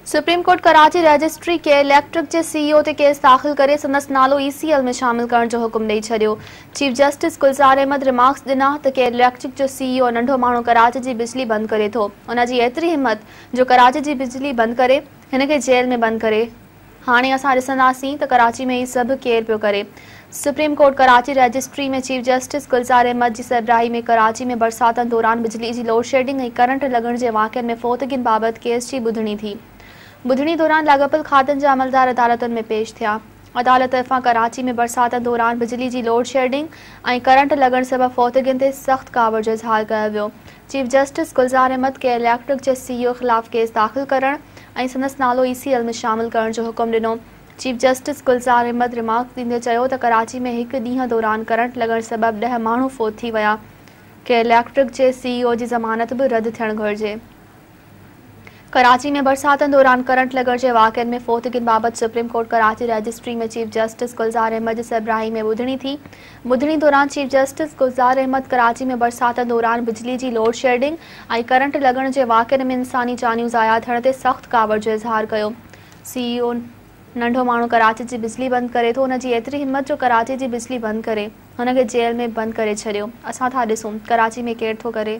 Supreme court Karachi registry K electric جي سي اي او تي case داخل ڪري سندس نالو اي سي ايل ۾ شامل ڪرڻ جو حڪم ڏئي ڇڏيو. Chief justice Gulzar Ahmed remarks ڏنا ته ڪي اليڪٽرڪ جو سي اي او ننڍو ماڻهو ڪراچي جي بجلي بند ڪري ٿو، ان جي ايتري همت جو ڪراچي جي بجلي بند ڪري، هن کي جيل ۾ بند ڪري. هاڻي اسان ڏسنداسين ته ڪراچي ۾ هي سڀ ڪير پيو ڪري. Supreme court Karachi registry ۾ chief justice Gulzar Ahmed جي سربراهي ۾ ڪراچي ۾ برساتن دوران بجلي جي لوڊشيڊنگ ۽ ڪرنٽ لڳڻ جي واقعن ۾ فوتگين بابت ڪيس جي ٻڌڻي ٿي. ٻڌڻي دوران لاڳاپيل کاتن جا عملدار عدالتن ۾ پيش ٿيا. عدالت طرفان ڪراچي ۾ برساتن دوران بجلي جي لوڊشيڊنگ ۽ ڪرنٽ لڳڻ سبب فوتگين تي سخت ڪاوڙ جو اظهار ڪيو ويو. Chief justice Gulzar Ahmed K electric جي سي اي او خلاف ڪيس داخل ڪرڻ ۽ سندس نالو اي سي ايل ۾ شامل ڪرڻ جو حڪم ڏنو. Chief justice Gulzar Ahmed remarks ڏيندي چيو ته ڪراچي ۾ هڪ ڏينهن دوران ڪرنٽ لڳڻ سبب ڏهه ماڻهو فوت ٿي ويا، ڪي اليڪٽرڪ جي سي اي او جي ضمانت به رد ٿيڻ گهرجي. ڪراچي ۾ برساتن دوران ڪرنٽ لڳڻ جي واقعن ۾ فوتگين بابت supreme court Karachi registry ۾ chief justice Gulzar Ahmed جي سربراهي ۾ ٻڌڻي ٿي. ٻڌڻي دوران چيف جسٽس گلزار احمد ڪراچي ۾ برساتن دوران بجلي جي لوڊشيڊنگ ۽ ڪرنٽ لڳڻ جي واقعن ۾ انساني جانيون ضايع ٿيڻ تي سخت ڪاوڙ جو اظهار ڪيو. سي اي او ننڍو ماڻهو ڪراچي جي بجلي بند ڪري ٿو ان جي ايتري همت جو ڪراچي جي بجلي بند ڪري هن کي جيل ۾ بند ڪري ڇڏيو اسان ٿا ڏسون ڪراچي ۾ ڪير ٿو ڪري.